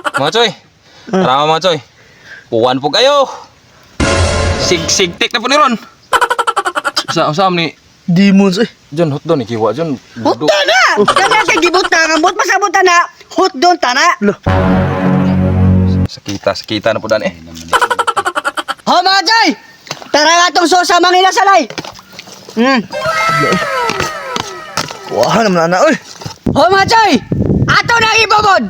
Mga choy. Tara mga choy. Puwan po kayo. Sig-sigtik na po ni Ron. Sa ni Demons eh. John hot doon ikiwa John. Hot na! Kana kay gibutang ambot pasabot na. Hot doon tana. Lo. Sakita, sakita na po dan eh. Ho mga choy! Tara nga tong sosa manginasalay. Kuha naman na oy. Ho mga choy! Ato na ibobod!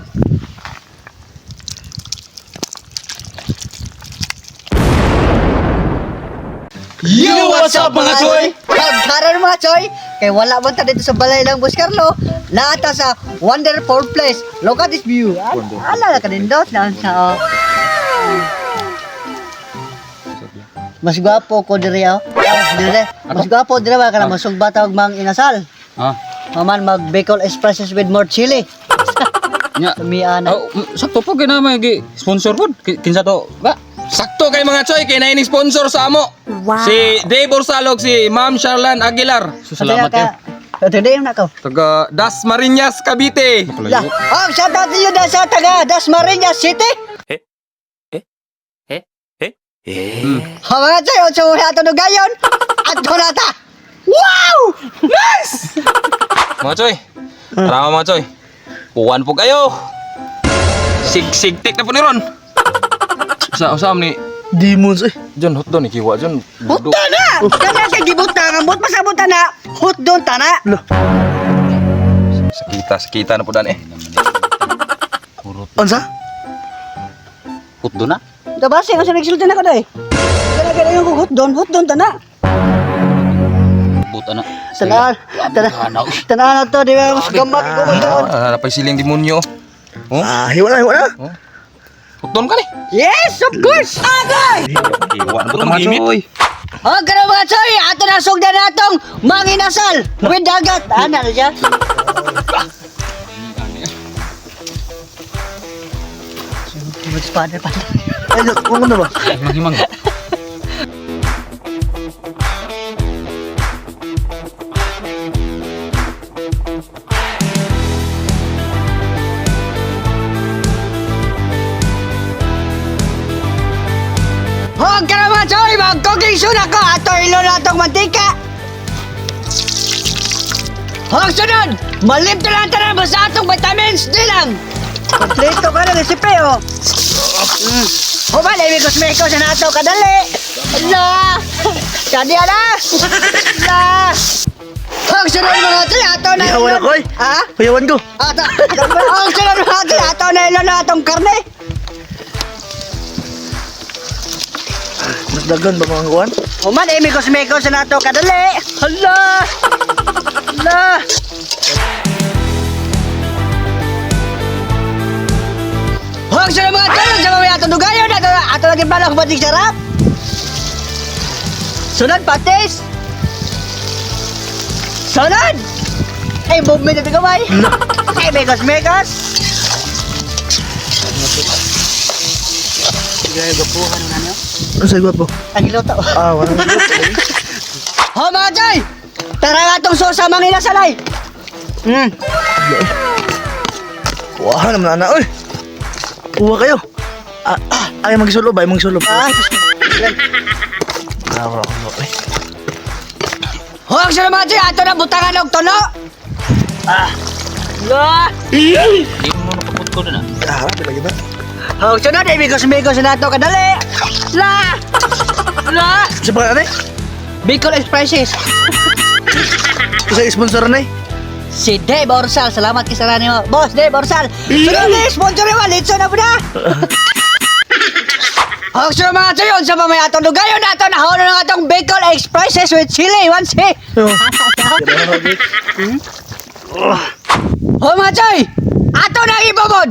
Yo, what's up mga choy? Pagkaroon mga choy, kay wala man ta dito sa balay lang Boss Carlo, naata sa wonderful place. Look at this view. Ala na kanindot na sa oh. Mas gwapo ko diri oh. Dire. Mas gwapo dire ba kana masugba tawag mang inasal. Ah, Maman mag Bicol Expresses with more chili. nya. Tumiana. Oh, sakto po gina may gi sponsor pod. Kinsa to? Ba? Sakto kay mga choy kay naini sponsor sa amo. Wow. Si Dave Orsalog, si Ma'am Charlan Aguilar. So, salamat ka. Ito din na ko. Taga Dasmariñas, Cavite. La. Oh, shout out to you da sa taga Dasmariñas City. Ha mga choy, unsa mo ato gayon? Adto na ta. Wow! Mga choy. Tara mga choy. Puwan po kayo. Sig-sigtik na po ni Ron. Sa ni Demons eh. John hot doon ikiwa John. Hot na! Kana kay gibutang ambot pasabot na. Hot doon tana. Lo. Sakita, sakita na po dan eh. Unsa? Hutdo na. Dabase ko sa nagsulti na ko doy. Kana kay yung hot doon tana. Buta na. Tanan, tanan. Tanan na to di ba mas gamak ko magkaon. Ah, napay siling demonyo. Oh, Ah, hiwa na, hiwa na. hot doon ka ni. Yes, of course. Agay! Iwan po mga choy. Oh, ganun mga choy, ato na sugdan natong manginasal with dagat. Ana na siya. Mag-spanner pa. Ay, lo, kung ano ba? Himang himang. Huwag ka na mga choy, mag-cooking soon ako. Ato ilo na itong mantika. Huwag sunod, malimto lang tanan basta atong vitamins, di lang. Kompleto ka na resipe, oh. Human, imigos-migos na nato kadali. Ala! Kadi ala! Ala! Huwag sunod mga choy, ato na Hiyawan ako eh. Ha? Hiyawan ko. Ato, huwag sunod mga choy, ato na ilo na atong karne. Mas dagan ba mga kuan? Human, imigos-migos na nato kadali. Hala! Hala! Huwag sa mga tulog sa mga atong dugayon. Ato, ato lagi balak batik sarap. Sunod, patis. Sunod! Ay, movement na gamay. Ay, mekos, mekos. Unsa gwapo? Ang iluto. Ah, wala. Ho mga Joy! Tara nga itong sosa manginasalay! Kuha naman na oy. Kuha kayo. Ah, ah, ay magsulob, ay magsulob. Ay, Ah, wala ko. Oy. Huwag sa mga Joy! Ato na butangan og tulo! Ah! La! Di mo nakaput ko na. Ah, wala lagi ba? Huwag sunod, imigos-migos na ito kadali! La! La! Sa pa ate? Bicol Expresses! Sa sponsor na eh. Si Dave Orsal, salamat kay sarani mo. Boss Dave Orsal! Sunod na sponsor mo, litso na po na! Huwag sunod mga Joy! Unsa pa may atong dugayon ato na hono ng atong Bicol Expresses with chili, one C! Oh. Ho mga Choy! Ato na ang ibobod!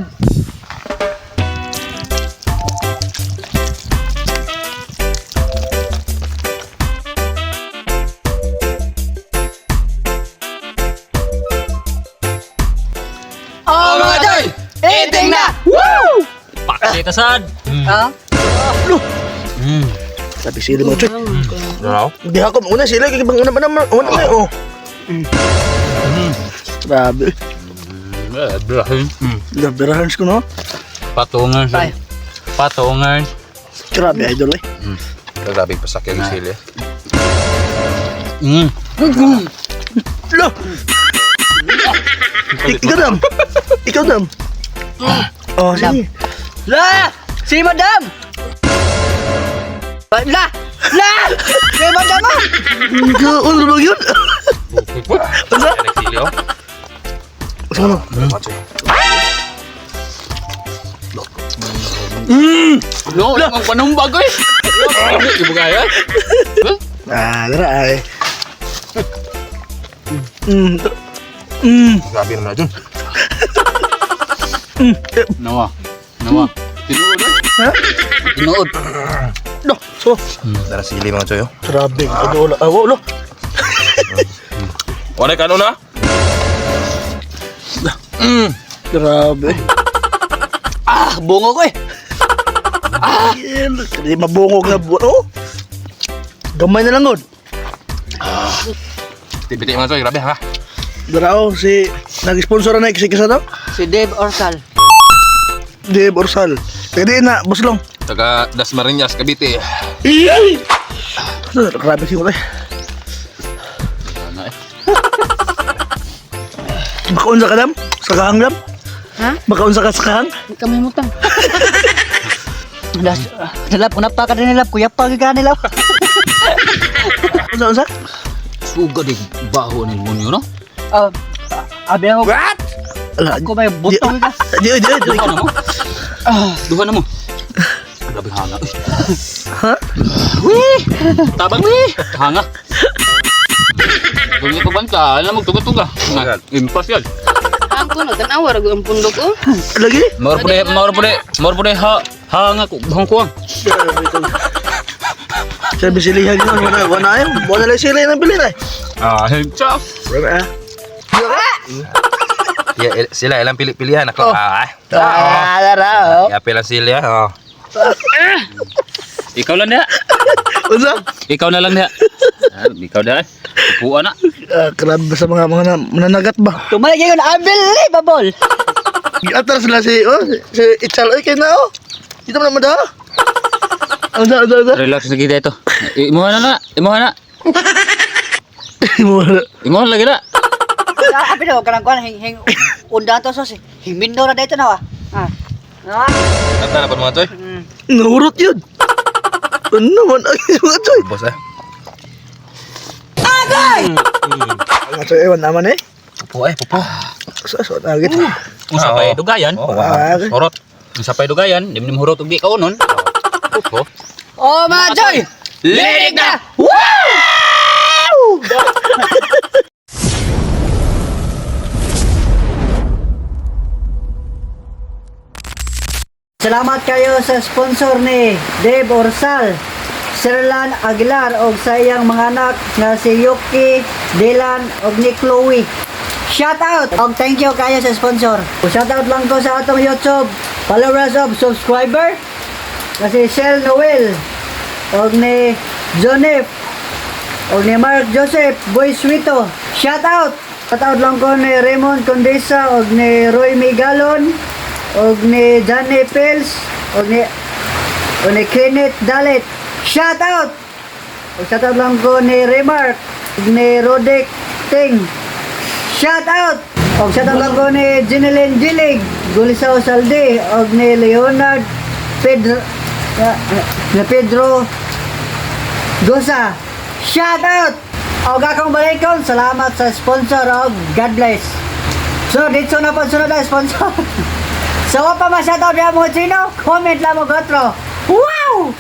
Oh mga Choy! Eating na! Woo! Pakita sad. Ha? Sabi sila mga choy. Daraw. Di ako una sila kay bang una pa naman. Una pa oh. Grabe. Berahin. Grabe rahans ko no. Patungan. Ay. Patungan. Grabe, idol eh. Grabe pasakit ang sili. Lo! Ikaw dam. Ikaw dam. Oh, sige. La! Si Madam! La! La! Si Madam ah! Ikaw, ano ba yun? Unsa? Sili oh. Unsa man? Mga choy. No, ang panumbag eh. Ibugaya. Ah, dara ay. Grabe naman na dun. Nawa. Nawa. Tinuod eh. Ha? Tinuod. No, so. Dara sili mga choy oh. Grabe, idol. Ah, wala. Wala ka na? Grabe. Ah, bungo ko eh. Ah! Di mabungog na buwan. Oh! Gamay na lang gud. Biti mga choy, grabe ha. Dara oh, si nag-sponsor na si kisa to. Si Dave Orsal. Dave Orsal. Kaya di na, boss long. Taga Dasmariñas, Cavite. Grabe siguro eh. Ano eh. Makaunsa ka dam? Sa kahang dam? Ha? Makaunsa ka sa kahang? Kami mutang. Las, nalap ko na pa ka nilap, kuya pa ka nilap. Unsa unsa? Suga di baho ni demonyo no? Ah, abi ako. Ala, Ako may butong ka. Di di di. Duha na mo. Duha na mo. Grabe hanga. eh. Ha? Wee! Tabang wee! Hanga. Kung ko banta, alam mo tuga-tuga. Impas yan. Ang kuno tan-awa ra ang pundok oh. Lagi? Maur po maur po maur po ha hanga ko buhong kuwang. Sabi sila yun, wala wala ay, wala lang sila ng bilin ay. Ah, chaf. Wala. ah. Ya, sila ilang pili-pilihan ako. Ah, ah. Ah, dara. oh. Yapil ang sili ah. Oh. Ikaw lang diha. Unsa? Ikaw na lang diha. Ah, ikaw diha. Upuan na. Ah, grabe sa mga mga mananagat ba? Tumalik yun, unbelievable. Atras sila si oh, si Ichal oy kay na oh. Dito mo naman daw. Unsa unsa unsa? Relax na kita ito. Imuha na na. Imuha na. Wala. Imuha na lagi na. Ah, abi na kanang kuan hing hing unda to sos. Himindo na dito na wa. Ah. Ah. Kanta na pa mga choy. Nahurot yun. Ano man ay mga choy. Boss eh. Mga choy ewan naman eh. Pupo eh, pupo. So so nagit. Unsa pa'y dugayan? Oh, wow. Sorot. Unsa pa'y dugayan? Di mo hurot og di kaunon. Pupo. Oh, mga Joy! Lirik na! Salamat kayo sa sponsor ni Dave Orsal, Sirlan Aguilar og sa iyang mga anak nga si Yuki, Dylan og ni Chloe. Shout out og thank you kayo sa sponsor. Shout out lang ko sa atong YouTube followers of subscriber na si Shell Noel og ni Jonef og ni Mark Joseph Boy Suito. Shout out! Shout out lang ko ni Raymond Condesa og ni Roy Migalon og ni Johnny Pels og ni Kenneth Dalit. Shout out! Og shout out lang ko ni Remark og ni Rodek Ting. Shout out! Og shout out lang ko ni Jeneline Gilig, Gulisaw Saldi og ni Leonard Pedro na Pedro Gosa. Shout out! Og akong balikon, salamat sa sponsor og God bless. So, dito na po sunod ang sponsor. So, wa pa ma-shoutout niya mga Chino, comment lang mo gotro. Wow!